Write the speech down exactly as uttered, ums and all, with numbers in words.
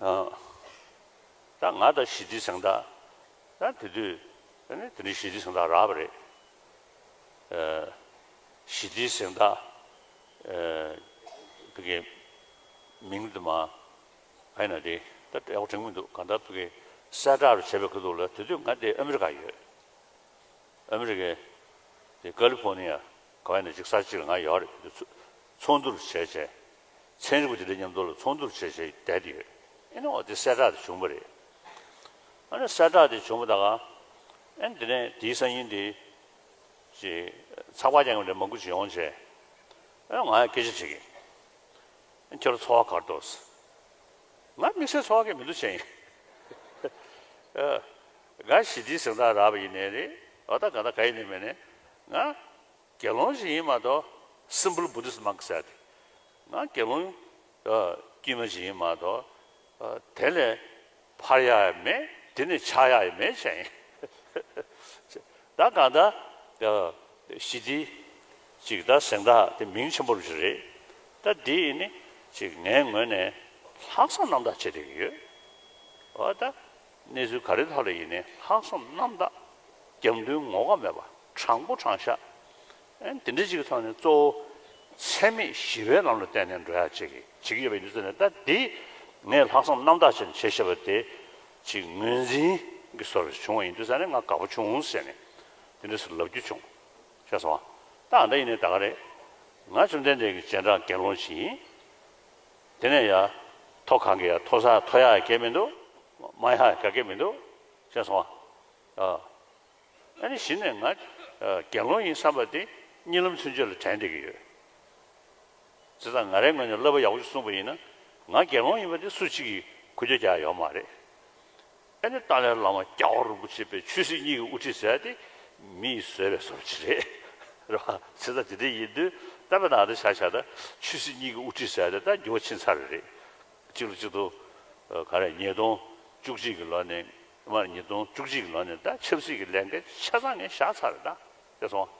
ཨ། ད་ང་དང་ཞི་བདེའི་གཟེངས་རྟགས། ད་དེ་དུས་ད་ནི་དེ་ནི་ཞི་བདེའི་གཟེངས་རྟགས་རག་པ་རེད། ཨ། ཞི་བདེའི་གཟེངས་རྟགས། ཨ། བོད་ཀྱི་མིང་དུ་མ་ཨ་ཡིན་ན་དེ་ད་ཨེ་ཁོ་དྲན་མི་འདུག་གང་ལྟར་བོད་ཀྱི་གསལ་བསྒྲགས་རུ་བྱས་པའི་ཁ་ཐུག་ལ་དེ་དུས་ང་དེ་ཨ་མི་རི་ཀ་ཡོད། ཨ་མི་རི་ཀའི་དེ་ཀ་ལི་ཕོར་ནི་ཡ་ག་བ་ནས་ཅིག་ས་གཅིག་ལ་ང་ཡོད་རེད། དེ་ཚོ་ཚོགས་འདུར་བྱས་བྱས། ཚན་རིག་པ་དེ་འདྲ་མཉམ་དུ་ལ་ཚོགས་འདུར་བྱས་བྱས་བསྡད་དེ་ཡོད། ཨེ་ནི་འོ་དེ་གསལ་བསྒྲགས་དེ་བྱུང་བ་རེད། ཨ་ནི་གསལ་བསྒྲགས་དེ་བྱུང་བ་ད་ག་ཨེ་ནི་དེ་ནས་དེའི་སང་ཉིན་དེ་ཅིག་ཚགས་པར་རྒྱག་མཁན་འདྲ་མང་པོ་ཅིག་ཡོང་བྱས། ཨེ་ང་ཡང་སྐད་ཆ་དྲིས་ཀྱིན། ཁྱོད་ཚོར་བ་ག་རེ་འདུག་ང་དམིགས་བསལ་ཚོར་བ་གང་ཡང་མི་འདུག་བྱས་ཡིན། ཨ། ང་ཞི་བདེའི་གཟེངས་རྟགས་རག་པ་ཡིན་ནའི་རེད། འོ་ད་ག་ད་ག་ཡིན་ནའི་མིན་ནའི། ང་དགེ་སློང་ཞིག་ཡིན་མ་གཏོགས། Simple Buddhist monk ཟེར་ཏེ། ང་དགེ་སློང་ཨ་དཀྱུས་མ་ཞིག་ཡིན་མ་གཏོགས། ཨ། དེ་ལས་འཕར་ཡག་ཡང་མེད། དེ་ནས་ཆག་ཡག་ཡང་མེད་བྱས་ཡིན། ད་གང་ལྟར་ཞི་བདེའི་ཅིག་ད་གཟེངས་རྟགས་དེ་མིང་ཆེན་པོ་ཞིག་རེད། ད་འདི་ཡིན་ནི་ཅིག་ངའི་ངོས་ནས་ལྷག་བསམ་རྣམ་དག་བྱེད་བསྡད་ཀྱི་ཡོད། འོ་ད་གནས་ཚུལ་ག་རེ་ཐོག་ལ་ཡིན་ནའི་ལྷག་བསམ་རྣམ་དག་རྒྱབ་མདུན་ངོ་དགའ་མེད་པ། དྲང་པོ་དྲང་བཞག་ཨེ་དེ་འདྲ་ཅིག་གི་ཐོག་ནས་གཙོ་བོ་འཚེ་མེད་ཞི་བའི་ལམ་ལ་བརྟེན་ནས་འགྲོ་ཡག་ཅིག་བྱེད་ཀྱི་ཡོད་པ་ཡིན་དུས་ཙང་ནས། ད་འདི་ངས་ལྷག་བསམ་རྣམ་དག་བྱས་ནས་བྱས་བཞག་པ་དེ་ཅིག་ངོས་འཛིན་གྱི་བཟོ་འདྲ་བྱུང་བ་ཡིན་དུས་ཙང་ནས་ང་དགའ་པོ་བྱུང་ཟེར་ནས་དེ་འདྲ་ཞིག་ལབ་རྒྱུ་བྱུང་། ཤེས་སོང་ཨ། ད་ཨ་འདྲ་ཡིན་ནའི་ད་ག་རེད། ང་བཅོམ་ལྡན་འདས་ཀྱི་རྗེས་འབྲང་དགེ་སློང་ཞིག་ཡིན། དེ་ནས་ཡ་མཐོ་གང་གི་ཡ་མཐོ་ས་མཐོ་ཡག་གང་ཡང་མི་འདུག་དམའ་ཡག་གང་ཡང་མི་འདུག་ཤེས་སོང་ཨ། ཨ། ཨ་ནི་གཞི་ནས་ང་ཨ་དགེ་སློང་ཡིན་བསམ་པ་དེ་གཉིད་ལམ་ཚུན་ཆད་ལ་དྲན་བསྡད་ཀྱི་ཡོད། བྱས་ཙང་ང་རའི་ངོས་ནས་བསླབ་པ་ཡག་པོ་ཞིག་གསུངས་པ་ཡིན་ན། ང་དགེ་སློང་ཡིན་པ་དེ་སུ་གཅིག་གིས་འགུལ་སྐྱོད་རྒྱག་ཡག་ཡོད་མ་རེད། ཨ་ནི་ཏཱ་ལའི་བླ་མ་རྒྱལ་བ་རིན་པོ་ཆེ་པའི་ཆོས་སྲིད་གཉིས་ཀྱི་དབུ་ཁྲིད་ཟེར་ཡག་དེ་མིས་བཟོས་པའི་བཟོ་འདྲ་ཅིག་རེད། རེད་པ། བྱས་ཙང་དེ་འདྲ་ཡིན་དུས་ད་དཔེར་ན་ད་ཆ་བཞག་ད་ཆོས་སྲིད་གཉིས་ཀྱི་དབུ་ཁྲིད་ཟེར་ཡག་དེ་ད་འགྱུར་བ་ཕྱིན་ཚར་བ་རེད། གཅིག་ལ་གཅིག་ཏུ་ཨ་ག་རེ་ཉིས་སྟོང་བཅུ་གཅིག་གི་ལོ་ནས་མར་ཉིས་སྟོང་བཅུ་གཅིག་གི་ལོ་ནས་ད་ཆབ་སྲིད་ཀྱི་ལས་འགན་ཆ་ཚང་ངས་བཞག་ཚར་རེད་ད། ཤེས་སོང་